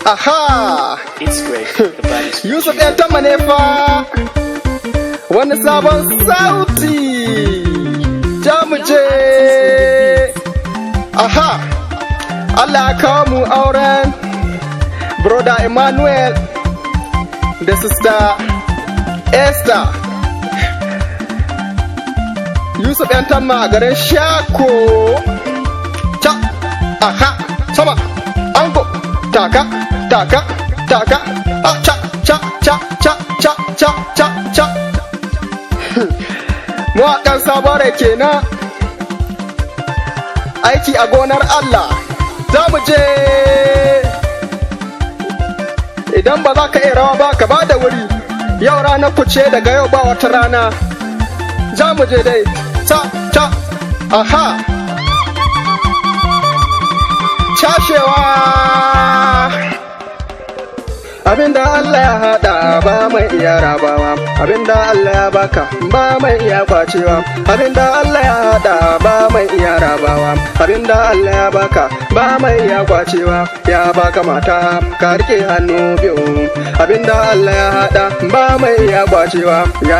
Aha! It's great. The baddest. Yusuf ‘yan tama ne fa, wani sabon sauti. Ja mu je. Aha! Allah ya kawo mu auren Brother Emmanuel da Sister Esther. Yusuf ‘yan tama a garin Shako. Ca, aha, sama, ango, taka, taka, taka, a ca, ca, ca, ca, ca, ca, ca, ca. Mawaƙan sabon kenan. Aiki a gonar Allah, za mu je. Idan ba za ka iya rawa ba, ka ba da wuri. Yau ranar ku ce, daga yau ba wata rana. Za mu je dai, ca, ca, aha. Cashewa. Abinda Allah ya haɗa ba mai iya rabawa, abinda Allah ya baka ba mai iya kwacewa, abinda Allah ya haɗa ba mai iya rabawa, abinda Allah ya baka ba mai iya kwacewa, ya baka mata ka rike hannu biyu, abinda Allah ya haɗa ba mai iya kwacewa ya